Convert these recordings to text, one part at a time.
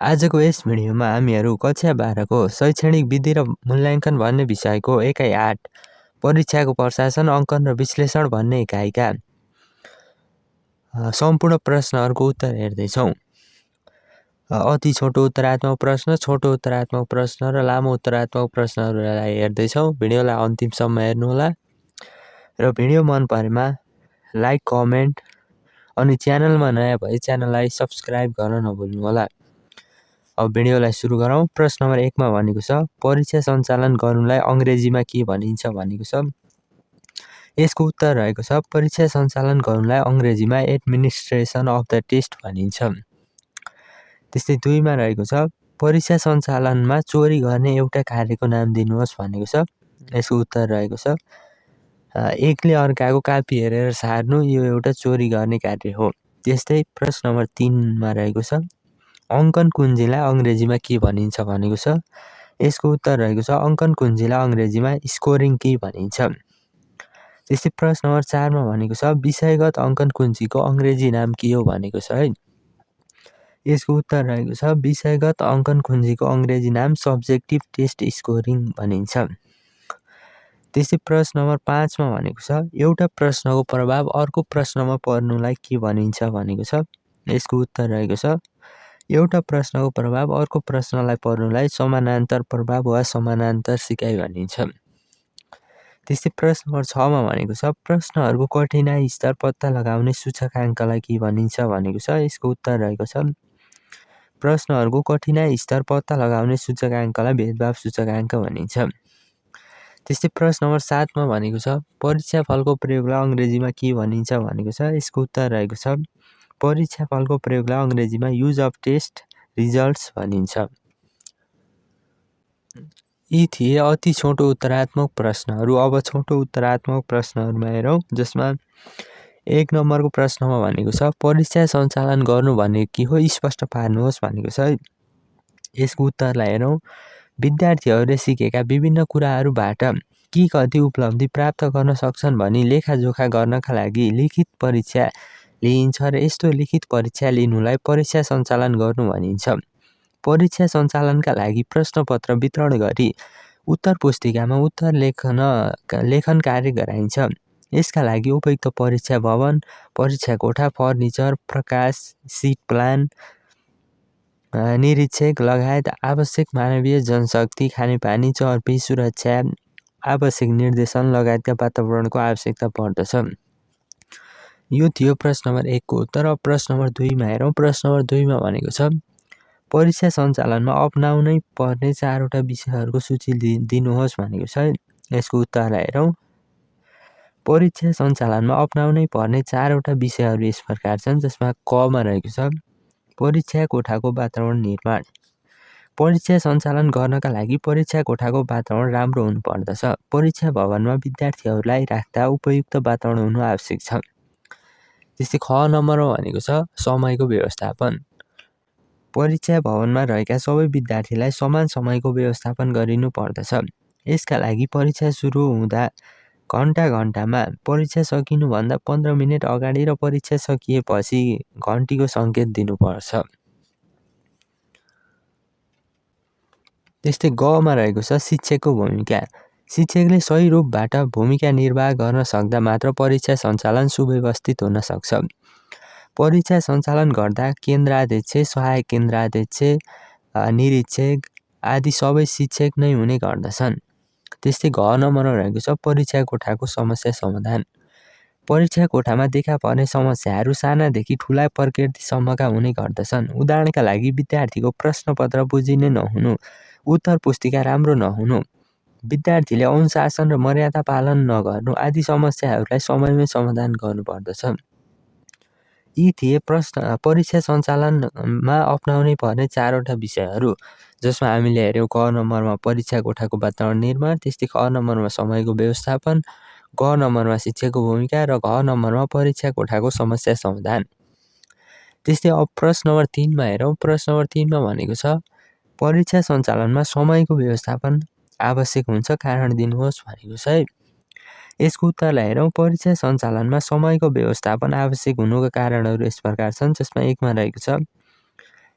आजको यस भिडियोमा हामीहरू कक्षा 12 को शैक्षणिक विधि र मूल्याङ्कन भन्ने विषयको एकाइ 8 परीक्षाको प्रशासन अङ्कन र विश्लेषण भन्ने इकाइका सम्पूर्ण प्रश्नहरूको उत्तर हेर्दैछौँ। अति छोटो उत्तरात्मक प्रश्न, छोटो उत्तरात्मक प्रश्न र लामो उत्तरात्मक प्रश्नहरूलाई हेर्दैछौँ। भिडियोलाई अन्तिमसम्म हेर्नुहोला र भिडियो मन परेमा लाइक, कमेन्ट अनि च्यानलमा नयाँ भए च्यानललाई सब्स्क्राइब गर्न नभुल्नुहोला। अब भिडियोलाई सुरु गरौँ। प्रश्न नम्बर 1 मा भनेको छ परीक्षा सञ्चालन गर्नुलाई अङ्ग्रेजीमा के भनिन्छ भनेको छ। यसको उत्तर रहेको छ परीक्षा सञ्चालन गर्नुलाई अङ्ग्रेजीमा एडमिनिस्ट्रेसन अफ द टेस्ट भनिन्छ। त्यस्तै 2 मा रहेको छ परीक्षा सञ्चालनमा चोरी गर्ने एउटा कार्यको नाम दिनुहोस् भनेको छ। यसको उत्तर रहेको छ एकले अर्काको कापी हेरेर सार्नु यो एउटा चोरी गर्ने कार्य हो। त्यस्तै प्रश्न नम्बर 3 मा रहेको छ अङ्कन कुञ्जीलाई अङ्ग्रेजीमा के भनिन्छ भनेको छ। यसको उत्तर रहेको छ अङ्कन कुञ्जीलाई अङ्ग्रेजीमा स्कोरिङ की भनिन्छ। त्यस्तै प्रश्न नम्बर 4 मा भनेको छ विषयगत अङ्कन कुञ्जीको अङ्ग्रेजी नाम के हो भनेको छ है। यसको उत्तर रहेको छ विषयगत अङ्कन कुञ्जीको अङ्ग्रेजी नाम सब्जेक्टिभ टेस्ट स्कोरिङ भनिन्छ। त्यस्तै प्रश्न नम्बर 5 मा भनेको छ एउटा प्रश्नको प्रभाव अर्को प्रश्नमा पर्नुलाई के भनिन्छ भनेको छ। यसको उत्तर रहेको छ एउटा प्रश्नको प्रभाव अर्को प्रश्नलाई पर्नुलाई समानान्तर प्रभाव वा समानान्तर सिकाइ भनिन्छ। त्यस्तै प्रश्न नम्बर 6 मा भनेको छ प्रश्नहरूको कठिनाइ स्तर पत्ता लगाउने सूचकाङ्कलाई के भनिन्छ भनेको छ। यसको उत्तर रहेको छ प्रश्नहरूको कठिनाइ स्तर पत्ता लगाउने सूचकाङ्कलाई भेदभाव सूचकाङ्क भनिन्छ। त्यस्तै प्रश्न नम्बर 7 मा भनेको छ परीक्षा फलको प्रयोगलाई अङ्ग्रेजीमा के भनिन्छ भनेको छ। यसको उत्तर रहेको छ परीक्षा फलको प्रयोगलाई अङ्ग्रेजीमा युज अफ टेस्ट रिजल्ट्स भनिन्छ। यी थिए अति छोटो उत्तरात्मक प्रश्नहरू। अब छोटो उत्तरात्मक प्रश्नहरूमा हेरौँ जसमा 1 नम्बरको प्रश्नमा भनेको छ परीक्षा सञ्चालन गर्नु भनेको के हो स्पष्ट पार्नुहोस् भनेको छ। यसको उत्तरलाई हेरौँ विद्यार्थीहरूले सिकेका विभिन्न कुराहरूबाट के कति उपलब्धि प्राप्त गर्न सक्छन् भनी लेखाजोखा गर्नका लागि लिखित परीक्षा लिइन्छ र यस्तो लिखित परीक्षा लिनुलाई परीक्षा सञ्चालन गर्नु भनिन्छ। परीक्षा सञ्चालनका लागि प्रश्नपत्र वितरण गरी उत्तर पुस्तिकामा उत्तर लेखन कार्य गराइन्छ। यसका लागि उपयुक्त परीक्षा भवन, परीक्षा कोठा, फर्निचर, प्रकाश, सिट प्लान, निरीक्षक लगायत आवश्यक मानवीय जनशक्ति, खानेपानी, चर्पी, सुरक्षा, आवश्यक निर्देशन लगायतका वातावरणको आवश्यकता पर्दछ। यो थियो प्रश्न नम्बर 1 को उत्तर। अब प्रश्न नम्बर 2 मा हेरौँ। प्रश्न नम्बर 2 मा भनेको छ परीक्षा सञ्चालनमा अपनाउनै पर्ने 4 वटा विषयहरूको सूची दिनुहोस् भनेको छ। यसको उत्तरलाई हेरौँ परीक्षा सञ्चालनमा अपनाउनै पर्ने 4 वटा विषयहरू यस प्रकार छन् जसमा क मा रहेको छ परीक्षा कोठाको वातावरण निर्माण। परीक्षा सञ्चालन गर्नका लागि परीक्षा कोठाको वातावरण राम्रो हुनुपर्दछ। परीक्षा भवनमा विद्यार्थीहरूलाई राख्दा उपयुक्त वातावरण हुनु आवश्यक छ। त्यस्तै ख नम्बरमा भनेको छ समयको व्यवस्थापन। परीक्षा भवनमा रहेका सबै विद्यार्थीलाई समान समयको व्यवस्थापन गरिनु पर्दछ। यसका लागि परीक्षा सुरु हुँदा घन्टामा परीक्षा सकिनुभन्दा 15 मिनेट अगाडि र परीक्षा सकिएपछि घन्टीको सङ्केत दिनुपर्छ। त्यस्तै ग मा रहेको छ शिक्षकको भूमिका। शिक्षकले सही रूपबाट भूमिका निर्वाह गर्न सक्दा मात्र परीक्षा सञ्चालन सुव्यवस्थित हुन सक्छ। परीक्षा सञ्चालन गर्दा केन्द्राध्यक्ष, सहायक केन्द्राध्यक्ष, निरीक्षक आदि सबै शिक्षक नै हुने गर्दछन्। त्यस्तै घ नम्बरमा रहेको छ परीक्षा कोठाको समस्या समाधान। परीक्षा कोठामा देखा पर्ने समस्याहरू सानादेखि ठुला प्रकृतिसम्मका हुने गर्दछन्। उदाहरणका लागि विद्यार्थीको प्रश्नपत्र बुझिने नहुनु, उत्तर पुस्तिका राम्रो नहुनु, विद्यार्थीले अनुशासन र मर्यादा पालन नगर्नु आदि समस्याहरूलाई समयमै समाधान गर्नुपर्दछ। यी थिए परीक्षा सञ्चालनमा अपनाउनै पर्ने 4 वटा विषयहरू जसमा हामीले हेऱ्यौँ क नम्बरमा परीक्षा कोठाको वातावरण निर्माण, त्यस्तै ख नम्बरमा समयको व्यवस्थापन, ग नम्बरमा शिक्षकको भूमिका र घ नम्बरमा परीक्षा कोठाको समस्या समाधान। त्यस्तै अब प्रश्न नम्बर 3 मा हेरौँ। प्रश्न नम्बर 3 मा भनेको छ परीक्षा सञ्चालनमा समयको व्यवस्थापन आवश्यक हुन्छ कारण दिनुहोस् भनेको छ है। यसको उत्तरलाई हेरौँ परीक्षा सञ्चालनमा समयको व्यवस्थापन आवश्यक हुनुको कारणहरू यस प्रकार छन् जसमा 1 मा रहेको छ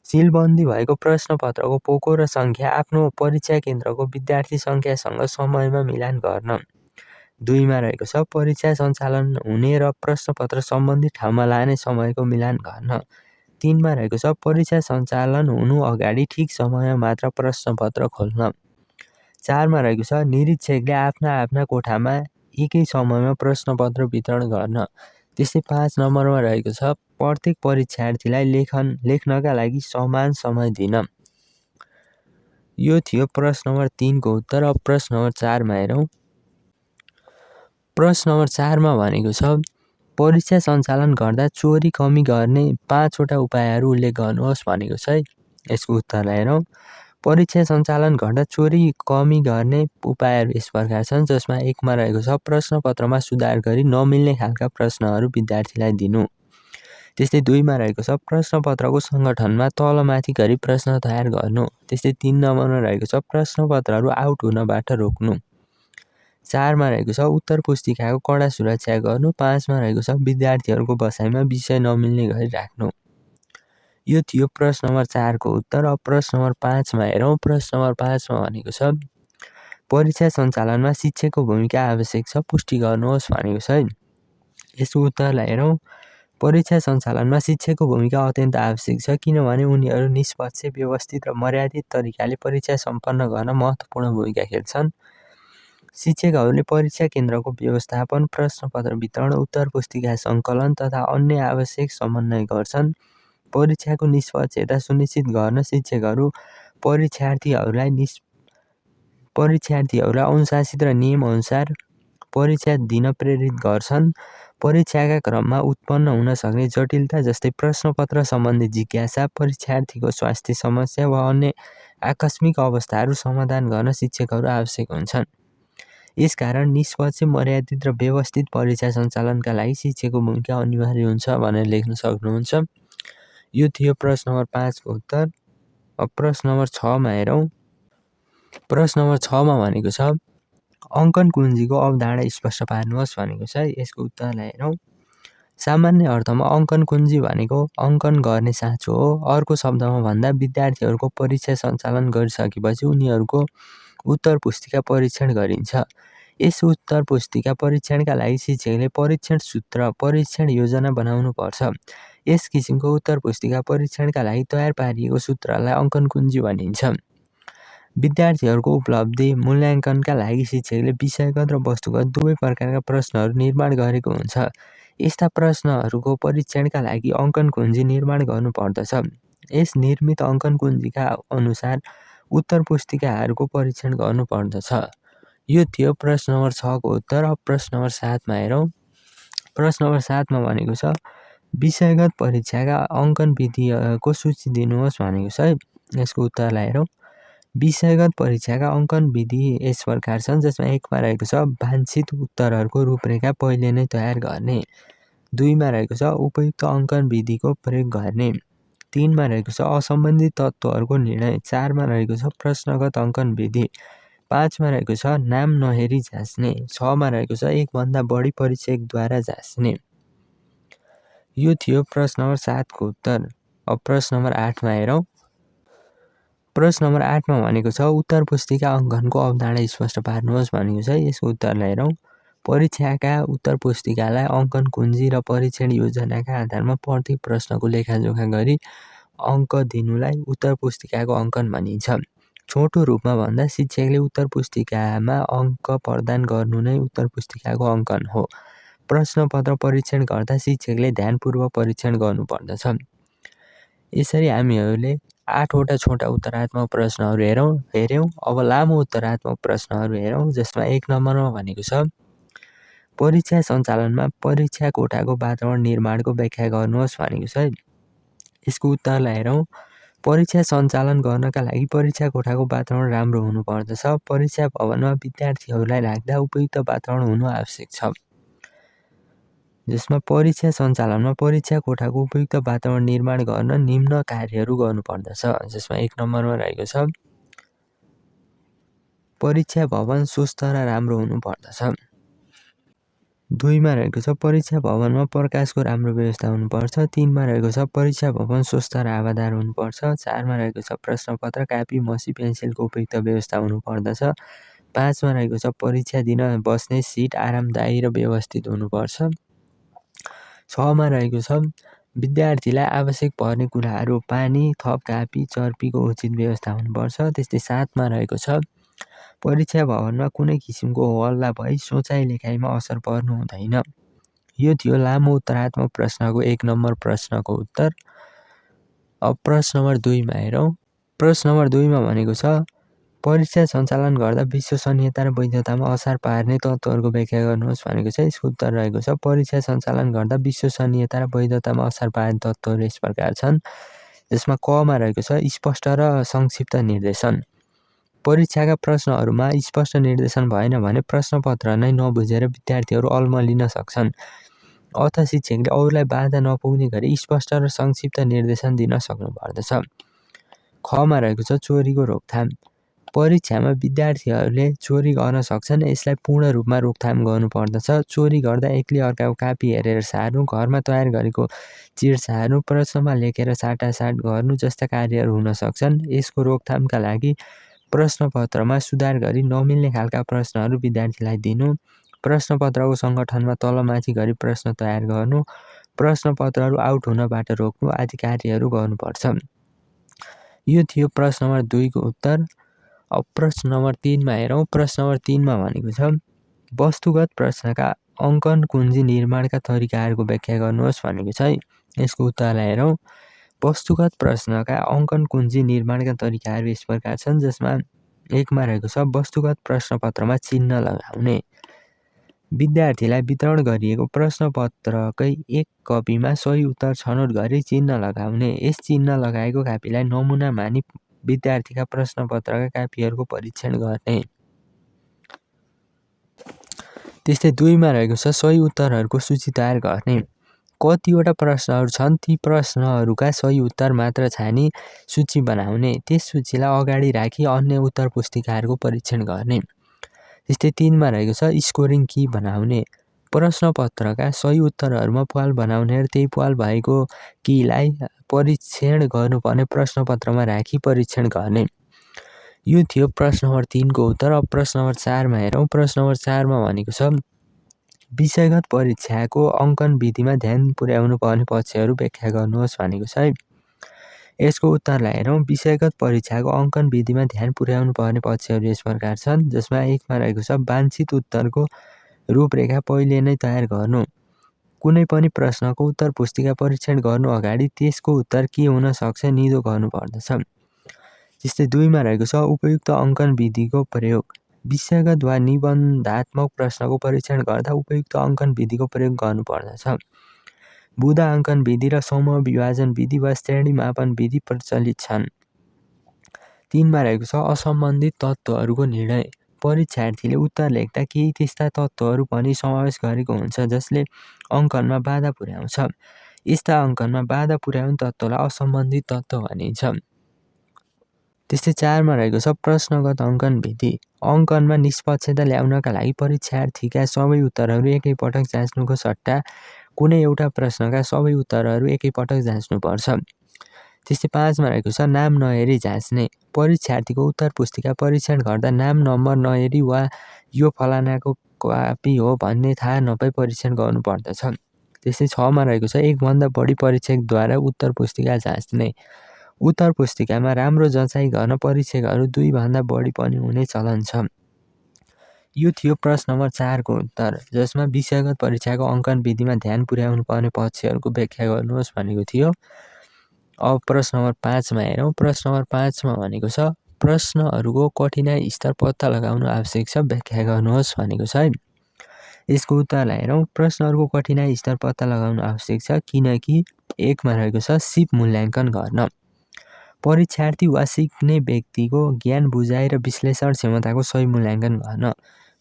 सिलबन्दी भएको प्रश्नपत्रको पोको र सङ्ख्या आफ्नो परीक्षा केन्द्रको विद्यार्थी सङ्ख्यासँग समयमा मिलान गर्न। 2 मा रहेको छ परीक्षा सञ्चालन हुने र प्रश्नपत्र सम्बन्धित ठाउँमा लाने समयको मिलान गर्न। 3 मा रहेको छ परीक्षा सञ्चालन हुनु अगाडि ठिक समयमा मात्र प्रश्नपत्र खोल्न। 4 मा रहेको छ निरीक्षकले आफ्ना कोठामा एकै समयमा प्रश्नपत्र वितरण गर्न। त्यस्तै 5 नम्बरमा रहेको छ प्रत्येक परीक्षार्थीलाई लेख्नका लागि समान समय दिन। यो थियो प्रश्न नम्बर 3 को उत्तर। अब प्रश्न नम्बर 4 मा हेरौँ। प्रश्न नम्बर 4 मा भनेको छ परीक्षा सञ्चालन गर्दा चोरी कमी गर्ने 5 वटा उपायहरू उल्लेख गर्नुहोस् भनेको छ है। यसको उत्तरलाई हेरौँ। परीक्षा सञ्चालन गर्दा चोरी कमी गर्ने उपायहरू यस प्रकार छन्, जसमा 1 मा रहेको छ प्रश्नपत्रमा सुधार गरी नमिल्ने खालका प्रश्नहरू विद्यार्थीलाई दिनु। त्यस्तै 2 मा रहेको छ प्रश्नपत्रको सङ्गठनमा तलमाथि गरी प्रश्न तयार गर्नु। त्यस्तै 3 नम्बरमा रहेको छ प्रश्नपत्रहरू आउट हुनबाट रोक्नु। 4 मा रहेको छ उत्तर पुस्तिकाको कडा सुरक्षा गर्नु। 5 मा रहेको छ विद्यार्थीहरूको बसाइमा विषय नमिल्ने गरी राख्नु। यो थियो प्रश्न नम्बर 4 को उत्तर। अब प्रश्न नम्बर 5 मा हेरौँ। प्रश्न नम्बर 5 मा भनेको छ परीक्षा सञ्चालनमा शिक्षकको भूमिका आवश्यक छ, पुष्टि गर्नुहोस् भनेको छ है। यसको उत्तरलाई हेरौँ। परीक्षा सञ्चालनमा शिक्षकको भूमिका अत्यन्त आवश्यक छ, किनभने उनीहरू निष्पक्ष, व्यवस्थित र मर्यादित तरिकाले परीक्षा सम्पन्न गर्न महत्त्वपूर्ण भूमिका खेल्छन्। शिक्षकहरूले परीक्षा केन्द्रको व्यवस्थापन, प्रश्नपत्र वितरण, उत्तर पुस्तिका सङ्कलन तथा अन्य आवश्यक समन्वय गर्छन्। परीक्षाको निष्पक्षता सुनिश्चित गर्न शिक्षकहरू परीक्षार्थीहरूलाई अनुशासित र नियमअनुसार परीक्षा दिन प्रेरित गर्छन्। परीक्षाका क्रममा उत्पन्न हुन सक्ने जटिलता जस्तै प्रश्नपत्र सम्बन्धी जिज्ञासा, परीक्षार्थीको स्वास्थ्य समस्या वा अन्य आकस्मिक अवस्थाहरू समाधान गर्न शिक्षकहरू आवश्यक हुन्छन्। यसकारण निष्पक्ष, मर्यादित र व्यवस्थित परीक्षा सञ्चालनका लागि शिक्षकको भूमिका अनिवार्य हुन्छ भनेर लेख्न सक्नुहुन्छ। यो थियो प्रश्न नम्बर 5 को उत्तर। अब प्रश्न नम्बर 6 मा हेरौँ। प्रश्न नम्बर 6 मा भनेको छ अङ्कन कुञ्जीको अवधारणा स्पष्ट पार्नुहोस् भनेको छ। यसको उत्तरलाई हेरौँ। सामान्य अर्थमा अङ्कन कुञ्जी भनेको अङ्कन गर्ने साँचो हो। अर्को शब्दमा भन्दा विद्यार्थीहरूको परीक्षा सञ्चालन गरिसकेपछि उनीहरूको उत्तर पुस्तिका परीक्षण गरिन्छ। यस उत्तर पुस्तिका परीक्षणका लागि शिक्षकले परीक्षण सूत्र, परीक्षण योजना बनाउनु पर्छ। यस किसिमको उत्तर पुस्तिका परीक्षणका लागि तयार पारिएको सूत्रलाई अङ्कन कुञ्जी भनिन्छ। विद्यार्थीहरूको उपलब्धि मूल्याङ्कनका लागि शिक्षकले विषयगत र वस्तुगत दुवै प्रकारका प्रश्नहरू निर्माण गरेको हुन्छ। यस्ता प्रश्नहरूको परीक्षणका लागि अङ्कन कुञ्जी निर्माण गर्नुपर्दछ। यस निर्मित अङ्कन कुञ्जीका अनुसार उत्तर पुस्तिकाहरूको परीक्षण गर्नुपर्दछ। यो थियो प्रश्न नम्बर 6 को उत्तर। अब प्रश्न नम्बर 7 मा हेरौँ। प्रश्न नम्बर 7 मा भनेको छ विषयगत परीक्षाका अङ्कन विधिको सूची दिनुहोस् भनेको छ है। यसको उत्तरलाई हेरौँ। विषयगत परीक्षाका अङ्कन विधि यस प्रकार छन्, जसमा 1 मा रहेको छ वाञ्छित उत्तरहरूको रूपरेखा पहिले नै तयार गर्ने। 2 मा रहेको छ उपयुक्त अङ्कन विधिको प्रयोग गर्ने। 3 मा रहेको छ असम्बन्धित तत्त्वहरूको निर्णय। 4 मा रहेको छ प्रश्नगत अङ्कन विधि। 5 मा रहेको छ नाम नहेरी जाँच्ने। 6 मा रहेको छ एकभन्दा बढी परीक्षकद्वारा जाँच्ने। यो थियो प्रश्न नम्बर 7 को उत्तर। अब प्रश्न नम्बर 8 मा हेरौँ। प्रश्न नम्बर 8 मा भनेको छ उत्तर पुस्तिका अङ्कनको अवधारणा स्पष्ट पार्नुहोस् भनेको छ। यसको उत्तरलाई हेरौँ। परीक्षाका उत्तर पुस्तिकालाई अङ्कन कुञ्जी र परीक्षण योजनाका आधारमा प्रत्येक प्रश्नको लेखाजोखा गरी अङ्क दिनुलाई उत्तर पुस्तिकाको अङ्कन भनिन्छ। छोटो रूपमा भन्दा शिक्षकले उत्तर पुस्तिकामा अङ्क प्रदान गर्नु नै उत्तर पुस्तिकाको अङ्कन हो। प्रश्नपत्र परीक्षण गर्दा शिक्षकले ध्यानपूर्वक परीक्षण गर्नुपर्दछ। यसरी हामीहरूले 8 वटा छोटा उत्तरात्मक प्रश्नहरू हेऱ्यौँ। अब लामो उत्तरात्मक प्रश्नहरू हेरौँ, जसमा 1 नम्बरमा भनेको छ परीक्षा सञ्चालनमा परीक्षा कोठाको वातावरण निर्माणको व्याख्या गर्नुहोस् भनेको छ। यसको उत्तरलाई हेरौँ। परीक्षा सञ्चालन गर्नका लागि परीक्षा कोठाको वातावरण राम्रो हुनुपर्दछ। परीक्षा भवनमा विद्यार्थीहरूलाई राख्दा उपयुक्त वातावरण हुनु आवश्यक छ। जसमा परीक्षा सञ्चालनमा परीक्षा कोठाको उपयुक्त वातावरण निर्माण गर्न निम्न कार्यहरू गर्नुपर्दछ। जसमा 1 नम्बरमा रहेको छ परीक्षा भवन स्वस्थ र राम्रो हुनुपर्दछ। 2मा रहेको छ परीक्षा भवनमा प्रकाशको राम्रो व्यवस्था हुनुपर्छ। 3मा रहेको छ परीक्षा भवन स्वस्थ र हावादार हुनुपर्छ। 4मा रहेको छ प्रश्नपत्र, कापी, मसी, पेन्सिलको उपयुक्त व्यवस्था हुनुपर्दछ। 5मा रहेको छ परीक्षा दिन बस्ने सिट आरामदायी र व्यवस्थित हुनुपर्छ। 6मा रहेको छ विद्यार्थीलाई आवश्यक पर्ने कुराहरू पानी, थप कापी, चर्पीको उचित व्यवस्था हुनुपर्छ। त्यस्तै 7मा रहेको छ परीक्षा भवनमा कुनै किसिमको हल्ला भई सोचाइ लेखाइमा असर पर्नु हुँदैन। यो थियो लामो उत्तरात्मक प्रश्नको 1 नम्बर प्रश्नको उत्तर। अब प्रश्न नम्बर 2मा हेरौँ। प्रश्न नम्बर 2मा भनेको छ परीक्षा सञ्चालन गर्दा विश्वसनीयता र वैधतामा असर पार्ने तत्त्वहरूको व्याख्या गर्नुहोस् भनेको छ। यसको उत्तर रहेको छ परीक्षा सञ्चालन गर्दा विश्वसनीयता र वैधतामा असर पार्ने तत्त्वहरू यस प्रकार छन्। जसमा कमा रहेको छ स्पष्ट र संक्षिप्त निर्देशन। परीक्षाका प्रश्नहरूमा स्पष्ट निर्देशन भएन भने प्रश्नपत्र नै नबुझेर विद्यार्थीहरू अल्मलिन सक्छन्। अर्थ शिक्षकले अरूलाई बाधा नपुग्ने गरी स्पष्ट र संक्षिप्त निर्देशन दिन सक्नुपर्दछ। खमा रहेको छ चोरीको रोकथाम। परीक्षामा विद्यार्थीहरूले चोरी गर्न सक्छन्, यसलाई पूर्ण रूपमा रोकथाम गर्नुपर्दछ। चोरी गर्दा एकले अर्काको कापी हेरेर सार्नु, घरमा तयार गरेको चिट सार्नु, प्रश्नमा लेखेर साटासाट गर्नु जस्ता कार्यहरू हुन सक्छन्। यसको रोकथामका लागि प्रश्नपत्रमा सुधार गरी नमिल्ने खालका प्रश्नहरू विद्यार्थीलाई दिनु, प्रश्नपत्रको सङ्गठनमा तलमाथि गरी प्रश्न तयार गर्नु, प्रश्नपत्रहरू आउट हुनबाट रोक्नु आदि कार्यहरू गर्नुपर्छ। यो थियो प्रश्न नम्बर 2को उत्तर। अब प्रश्न नम्बर 3मा हेरौँ। प्रश्न नम्बर 3मा भनेको छ वस्तुगत प्रश्नका अङ्कन कुञ्जी निर्माणका तरिकाहरूको व्याख्या गर्नुहोस् भनेको छ। यसको उत्तरलाई हेरौँ। वस्तुगत प्रश्नका अङ्कन कुञ्जी निर्माणका तरिकाहरू यस प्रकार छन्। जसमा 1मा रहेको छ वस्तुगत प्रश्नपत्रमा चिन्ह लगाउने। विद्यार्थीलाई वितरण गरिएको प्रश्नपत्रकै एक कपीमा सही उत्तर छनौट गरी चिन्ह लगाउने। यस चिन्ह लगाएको कापीलाई नमुना मानी विद्यार्थीका प्रश्नपत्रका कापीहरूको परीक्षण गर्ने। त्यस्तै 2मा रहेको छ सही उत्तरहरूको सूची तयार गर्ने। कतिवटा प्रश्नहरू छन् ती प्रश्नहरूका सही उत्तर मात्र छानी सूची बनाउने। त्यस सूचीलाई अगाडि राखी अन्य उत्तर पुस्तिकाहरूको परीक्षण गर्ने। त्यस्तै 3मा रहेको छ स्कोरिङ की बनाउने। प्रश्नपत्रका सही उत्तरहरूमा प्वाल बनाउने र त्यही प्वाल भएको कीलाई परीक्षण गर्नुपर्ने प्रश्नपत्रमा राखी परीक्षण गर्ने। यो थियो प्रश्न नम्बर 3को उत्तर। अब प्रश्न नम्बर 4मा हेरौँ। प्रश्न नम्बर 4मा भनेको छ विषयगत परीक्षाको अङ्कन विधिमा ध्यान पुर्याउनु पर्ने पक्षहरू व्याख्या गर्नुहोस् भनेको छ। यसको उत्तरलाई हेरौँ। विषयगत परीक्षाको अङ्कन विधिमा ध्यान पुर्याउनु पर्ने पक्षहरू यस प्रकार छन्। जसमा 1मा रहेको छ वाञ्छित उत्तरको रूपरेखा पहिले नै तयार गर्नु। कुनै पनि प्रश्नको उत्तर पुस्तिका परीक्षण गर्नु अगाडि त्यसको उत्तर के हुन सक्छ निदो गर्नुपर्दछ। त्यस्तै 2मा रहेको छ उपयुक्त अङ्कन विधिको प्रयोग। विषयगत वा निबन्धात्मक प्रश्नको परीक्षण गर्दा उपयुक्त अङ्कन विधिको प्रयोग गर्नुपर्दछ। बुँदा अङ्कन विधि र समूह विभाजन विधि वा श्रेणी मापन विधि प्रचलित छन्। 3मा रहेको छ असम्बन्धित तत्त्वहरूको निर्णय। परीक्षार्थीले उत्तर लेख्दा केही त्यस्ता तत्त्वहरू पनि समावेश गरेको हुन्छ जसले अङ्कनमा बाधा पुर्याउँछ। यस्ता अङ्कनमा बाधा पुर्याउने तत्त्वलाई असम्बन्धित तत्त्व भनिन्छ। त्यस्तै 4मा रहेको छ प्रश्नगत अङ्कन विधि। अङ्कनमा निष्पक्षता ल्याउनका लागि परीक्षार्थीका सबै उत्तरहरू एकैपटक जाँच्नुको सट्टा कुनै एउटा प्रश्नका सबै उत्तरहरू एकैपटक जाँच्नुपर्छ। त्यस्तै 5मा रहेको छ नाम नहेरी जाँच्ने। परीक्षार्थीको उत्तर पुस्तिका परीक्षण गर्दा नाम नम्बर नहेरी वा यो फलानाको कापी हो भन्ने थाहा नपाई परीक्षण गर्नुपर्दछ। त्यस्तै 6मा रहेको छ एकभन्दा बढी परीक्षकद्वारा उत्तर पुस्तिका जाँच्ने। उत्तर पुस्तिकामा राम्रो जचाइ गर्न परीक्षकहरू 2 भन्दा बढी पनि हुने चलन छ। यो थियो प्रश्न नम्बर 4को उत्तर। जसमा विषयगत परीक्षाको अङ्कन विधिमा ध्यान पुर्याउनु पर्ने पक्षहरूको व्याख्या गर्नुहोस् भनेको थियो। अब प्रश्न नम्बर 5मा हेरौँ। प्रश्न नम्बर 5मा भनेको छ प्रश्नहरूको कठिनाइ स्तर पत्ता लगाउनु आवश्यक छ, व्याख्या गर्नुहोस् भनेको छ। यसको उत्तरलाई हेरौँ। प्रश्नहरूको कठिनाइ स्तर पत्ता लगाउनु आवश्यक छ किनकि 1मा रहेको छ सिप मूल्याङ्कन गर्न। परीक्षार्थी वा सिक्ने व्यक्तिको ज्ञान बुझाइ र विश्लेषण क्षमताको सही मूल्याङ्कन गर्न।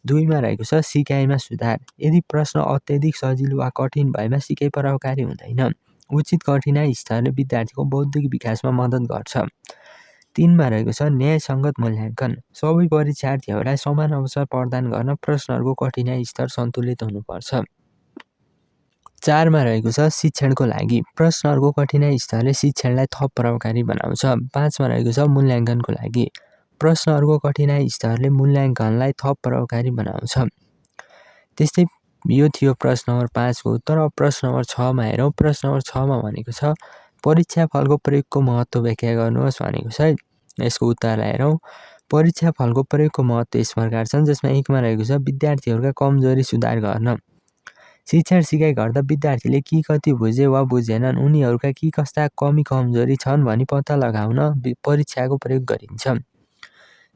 2मा रहेको छ सिकाइमा सुधार। यदि प्रश्न अत्यधिक सजिलो वा कठिन भएमा सिकाइ प्रभावकारी हुँदैन। उचित कठिनाइ स्तरले विद्यार्थीको बौद्धिक विकासमा मद्दत गर्छ। 3मा रहेको छ न्यायसङ्गत मूल्याङ्कन। सबै परीक्षार्थीहरूलाई समान अवसर प्रदान गर्न प्रश्नहरूको कठिनाइ स्तर सन्तुलित हुनुपर्छ। 4 मा रहेको छ शिक्षणको लागि प्रश्नहरूको कठिनाइ स्तरले शिक्षणलाई थप प्रभावकारी बनाउँछ। 5 मा रहेको छ मूल्याङ्कनको लागि प्रश्नहरूको कठिनाइ स्तरले मूल्याङ्कनलाई थप प्रभावकारी बनाउँछ। त्यस्तै यो थियो प्रश्न नम्बर 5 को उत्तर। अब प्रश्न नम्बर 6 मा हेरौँ। प्रश्न नम्बर 6 मा भनेको छ परीक्षा फलको प्रयोगको महत्त्व व्याख्या गर्नुहोस् भनेको छ है। यसको उत्तरलाई हेरौँ। परीक्षा फलको प्रयोगको महत्त्व यस प्रकार छन्, जसमा 1 मा रहेको छ विद्यार्थीहरूका कमजोरी सुधार गर्न। शिक्षण सिकाइ गर्दा विद्यार्थीले के कति बुझे वा बुझेनन्, उनीहरूका के कस्ता कमी कमजोरी छन् भनी पत्ता लगाउन परीक्षाको प्रयोग गरिन्छ।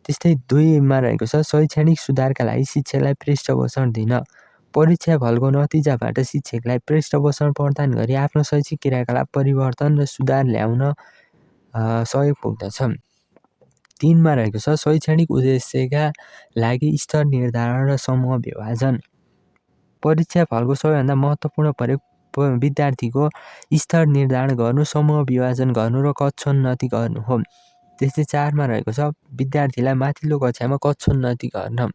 त्यस्तै 2 मा रहेको छ शैक्षणिक सुधारका लागि शिक्षकलाई पृष्ठपोषण दिन। परीक्षा फलको नतिजाबाट शिक्षकलाई पृष्ठपोषण प्रदान गरी आफ्नो शैक्षिक क्रियाकलाप परिवर्तन र सुधार ल्याउन सहयोग पुग्दछ। 3 मा रहेको छ शैक्षणिक उद्देश्यका लागि स्तर निर्धारण र समूह विभाजन। परीक्षा फलको सबैभन्दा महत्त्वपूर्ण प्रयोग विद्यार्थीको स्तर निर्धारण गर्नु, समूह विभाजन गर्नु र कक्षोन्नति गर्नु हो। त्यस्तै 4 मा रहेको छ विद्यार्थीलाई माथिल्लो कक्षामा कक्षोन्नति गर्न।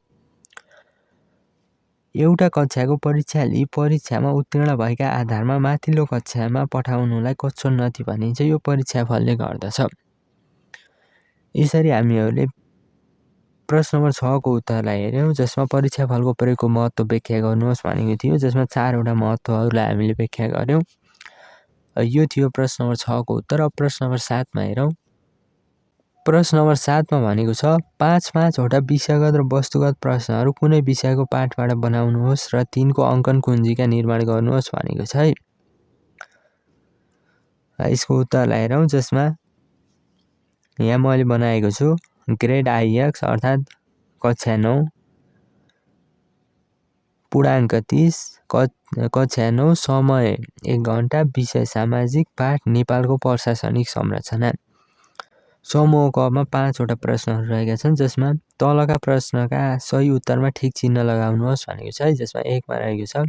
एउटा कक्षाको परीक्षा लिई परीक्षामा उत्तीर्ण भएका आधारमा माथिल्लो कक्षामा पठाउनुलाई कक्षोन्नति भनिन्छ। यो परीक्षा फलले गर्दछ। यसरी हामीहरूले प्रश्न नम्बर 6 को उत्तरलाई हेर्यौँ, जसमा परीक्षा फलको प्रयोगको महत्त्व व्याख्या गर्नुहोस् भनेको थियो, जसमा 4 वटा महत्त्वहरूलाई हामीले व्याख्या गर्यौँ। यो थियो प्रश्न नम्बर 6 को उत्तर। अब प्रश्न नम्बर 7 मा हेरौँ। प्रश्न नम्बर 7 मा भनेको छ 5 वटा विषयगत र वस्तुगत प्रश्नहरू कुनै विषयको पाठबाट बनाउनुहोस् र तिनको अङ्कन कुञ्जिका निर्माण गर्नुहोस् भनेको छ है। यसको उत्तरलाई हेरौँ, जसमा यहाँ मैले बनाएको छु ग्रेड आइएक्स अर्थात् कक्षा 9 पूर्णाङ्क 30 कक्षा 9 समय 1 घण्टा विषय सामाजिक पाठ नेपालको प्रशासनिक संरचना। समूह क मा 5 वटा प्रश्नहरू रहेका छन्, जसमा तलका प्रश्नका सही उत्तरमा ठिक चिन्ह लगाउनुहोस् भनेको छ है। जसमा 1 मा रहेको छ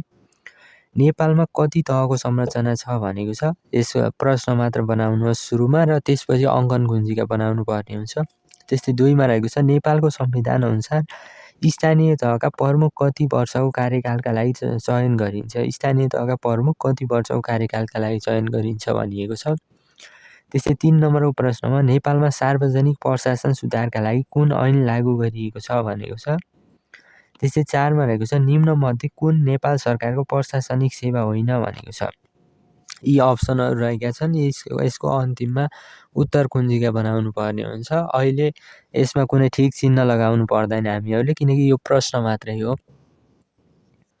नेपालमा कति तहको संरचना छ भनेको छ। यस प्रश्न मात्र बनाउनुहोस् सुरुमा र त्यसपछि अङ्कन कुञ्जिका बनाउनु पर्ने हुन्छ। त्यस्तै 2 मा रहेको छ नेपालको संविधान अनुसार स्थानीय तहका प्रमुख कति वर्षको कार्यकालका लागि चयन गरिन्छ। स्थानीय तहका प्रमुख कति वर्षको कार्यकालका लागि चयन गरिन्छ भनिएको छ। त्यस्तै 3 नम्बरको प्रश्नमा नेपालमा सार्वजनिक प्रशासन सुधारका लागि कुन ऐन लागू गरिएको छ भनेको छ। त्यस्तै 4 मा रहेको छ निम्न मध्ये कुन नेपाल सरकारको प्रशासनिक सेवा होइन भनेको छ। यी अप्सनहरू रहेका छन्। यसको अन्तिममा उत्तर कुञ्जिका बनाउनु पर्ने हुन्छ। अहिले यसमा कुनै ठिक चिन्ह लगाउनु पर्दैन हामीहरूले, किनकि यो प्रश्न मात्रै हो।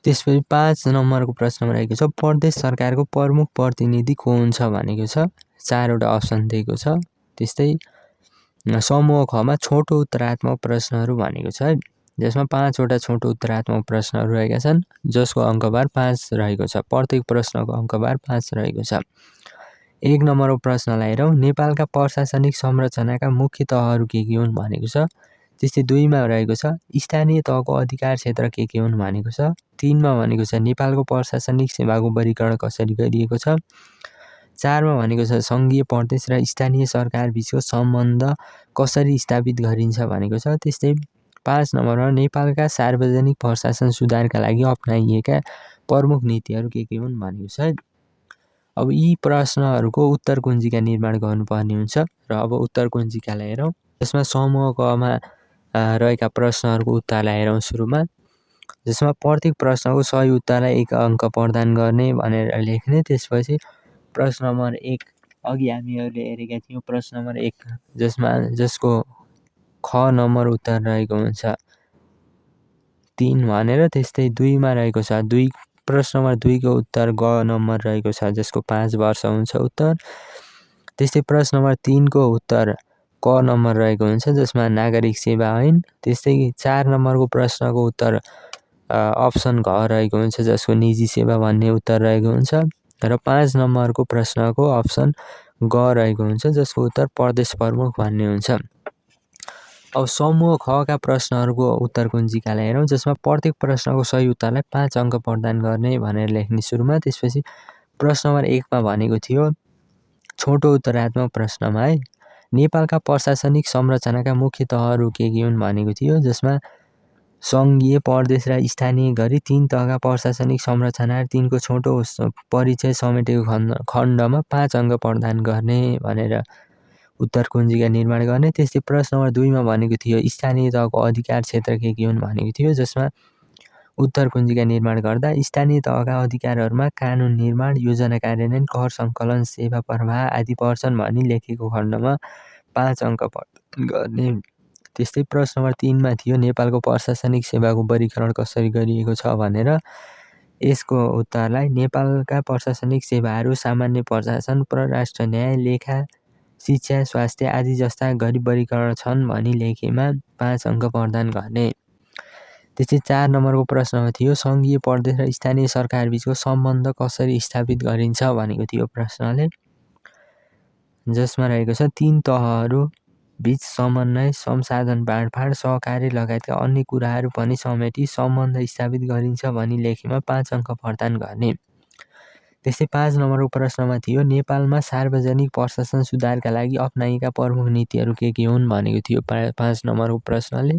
त्यसपछि 5 नम्बरको प्रश्नमा रहेको छ प्रदेश सरकारको प्रमुख प्रतिनिधि को हुन्छ भनेको छ। 4 वटा अप्सन दिएको छ। त्यस्तै समूह ख मा छोटो उत्तरात्मक प्रश्नहरू भनेको छ है, जसमा 5 वटा छोटो उत्तरात्मक प्रश्नहरू रहेका छन्, जसको अङ्कभार 5 रहेको छ। प्रत्येक प्रश्नको अङ्कभार 5 रहेको छ। 1 नम्बरको प्रश्नलाई हेरौँ। नेपालका प्रशासनिक संरचनाका मुख्य तहहरू के हुन् भनेको छ। त्यस्तै 2 मा रहेको छ स्थानीय तहको अधिकार क्षेत्र के हुन् भनेको छ। 3 मा भनेको छ नेपालको प्रशासनिक सेवाको वर्गीकरण कसरी गरिएको छ। 4 मा भनेको छ सङ्घीय प्रदेश र स्थानीय सरकार बीचको सम्बन्ध कसरी स्थापित गरिन्छ भनेको छ। त्यस्तै 5 नम्बरमा नेपालका सार्वजनिक प्रशासन सुधारका लागि अपनाइएका प्रमुख नीतिहरू के हुन् भनेको छ। अब यी प्रश्नहरूको उत्तर कुञ्जिका निर्माण गर्नुपर्ने हुन्छ र अब उत्तर कुञ्जिकालाई हेरौँ, जसमा समूह क मा रहेका प्रश्नहरूको उत्तरलाई हेरौँ सुरुमा, जसमा प्रत्येक प्रश्नको सही उत्तरलाई 1 अङ्क प्रदान गर्ने भनेर लेख्ने। त्यसपछि प्रश्न नम्बर 1 अघि हामीहरूले हेरेका थियौँ प्रश्न नम्बर 1 जसको ख नम्बर उत्तर रहेको हुन्छ 3 भनेर। त्यस्तै 2 मा रहेको छ प्रश्न नम्बर 2 को उत्तर ग नम्बर रहेको छ, जसको 5 वर्ष हुन्छ उत्तर। त्यस्तै प्रश्न नम्बर 3 को उत्तर क नम्बर रहेको हुन्छ, जसमा नागरिक सेवा ऐन। त्यस्तै 4 नम्बरको प्रश्नको उत्तर अप्सन घ रहेको हुन्छ, जसको निजी सेवा भन्ने उत्तर रहेको हुन्छ। र 5 नम्बरको प्रश्नको अप्सन ग रहेको हुन्छ, जसको उत्तर प्रदेश प्रमुख भन्ने हुन्छ। अब समूह ख का प्रश्नहरूको उत्तर कुञ्जिकालाई हेरौँ, जसमा प्रत्येक प्रश्नको सही उत्तरलाई 5 अङ्क प्रदान गर्ने भनेर लेख्ने सुरुमा। त्यसपछि प्रश्न नम्बर 1 मा भनेको थियो छोटो उत्तरात्मक प्रश्नमा है नेपालका प्रशासनिक संरचनाका मुख्य तहहरू के हुन् भनेको थियो, जसमा सङ्घीय प्रदेश र स्थानीय गरी 3 तहका प्रशासनिक संरचना र तिनको छोटो परिचय समेटेको खण्डमा 5 अङ्क प्रदान गर्ने भनेर उत्तर कुञ्जिका निर्माण गर्ने। त्यस्तै प्रश्न नम्बर 2 मा भनेको थियो स्थानीय तहको अधिकार क्षेत्र के हुन् भनेको थियो, जसमा उत्तर कुञ्जिका निर्माण गर्दा स्थानीय तहका अधिकारहरूमा कानुन निर्माण, योजना कार्यान्वयन, कर सङ्कलन, सेवा प्रवाह आदि पर्छन् भनी लेखेको खण्डमा 5 अङ्क प्रदान गर्ने। त्यस्तै प्रश्न नम्बर 3 मा थियो नेपालको प्रशासनिक सेवाको वर्गीकरण कसरी गरिएको छ भनेर। यसको उत्तरलाई नेपालका प्रशासनिक सेवाहरू सामान्य प्रशासन, परराष्ट्र न्याय, लेखा, शिक्षा, स्वास्थ्य आदि जस्ता गरी वर्गीकरण छन् भनी लेखेमा 5 अङ्क प्रदान गर्ने। त्यस्तै 4 नम्बरको प्रश्नमा थियो सङ्घीय प्रदेश र स्थानीय सरकार बीचको सम्बन्ध कसरी स्थापित गरिन्छ भनेको थियो प्रश्नले, जसमा रहेको छ 3 तहहरू बीच समन्वय, संसाधन बाँडफाँड, सहकार्य लगायतका अन्य कुराहरू पनि समेटी सम्बन्ध स्थापित गरिन्छ भनी लेखेमा 5 अङ्क प्रदान गर्ने। त्यस्तै 5 नम्बरको प्रश्नमा थियो नेपालमा सार्वजनिक प्रशासन सुधारका लागि अपनाइएका प्रमुख नीतिहरू के हुन् भनेको थियो 5 नम्बरको प्रश्नले।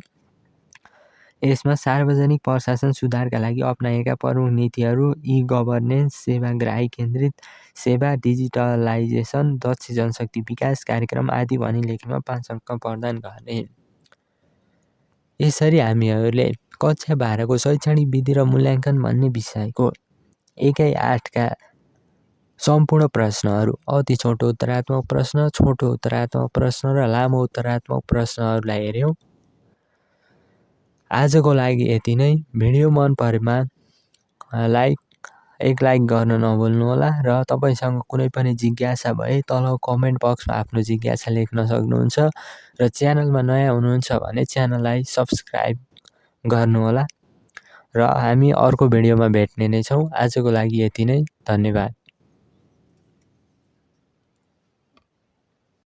यसमा सार्वजनिक प्रशासन सुधारका लागि अपनाइएका प्रमुख नीतिहरू ई-गभर्नेन्स, सेवाग्राही केन्द्रित सेवा, डिजिटलाइजेसन, दक्ष जनशक्ति विकास कार्यक्रम आदि भनी लेखेमा 5 अङ्क प्रदान गर्ने। यसरी हामीहरूले कक्षा 12 को शैक्षणिक विधि र मूल्याङ्कन भन्ने विषयको एकै 8 का सम्पूर्ण प्रश्नहरू, अति छोटो उत्तरात्मक प्रश्न, छोटो उत्तरात्मक प्रश्न र लामो उत्तरात्मक प्रश्नहरूलाई हेऱ्यौँ। आजको लागि यति नै। भिडियो मन परेमा एक लाइक गर्न नभुल्नुहोला र तपाईसँग कुनै पनि जिज्ञासा भए तल कमेन्ट बक्समा आफ्नो जिज्ञासा लेख्न सक्नुहुन्छ र च्यानलमा नयाँ हुनुहुन्छ भने च्यानललाई सब्स्क्राइब गर्नुहोला र हामी अर्को भिडियोमा भेट्ने नै छौँ। आजको लागि यति नै। धन्यवाद।